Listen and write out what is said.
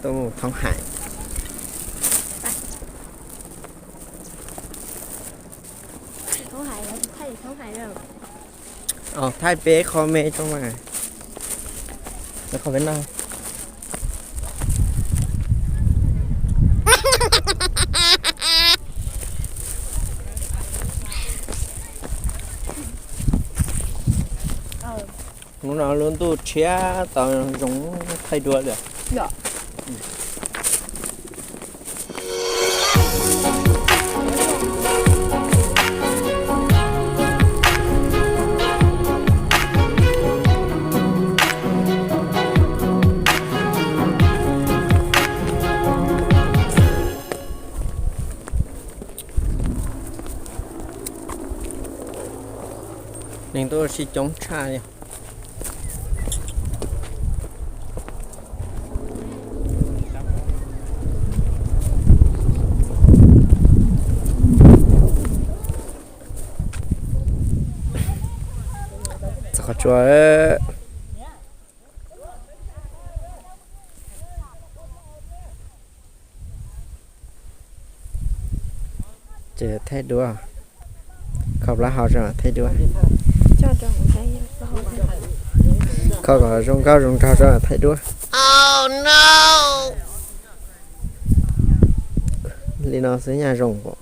Tuaj mus thoob hais. Thaij peb qho me tso mas. Qhov peb no. Hnub no lub ntuj tshiab tau zoo thaij duab lawm. Neeg tuaj sib coob tshaj li. Txog qhov tsua. Ces thaij duab, kho plaub hau tso thaij duab. Kho kom zoo nkauj zoo nraug tso thaij duab. Li no xwb nyaj zoo pom.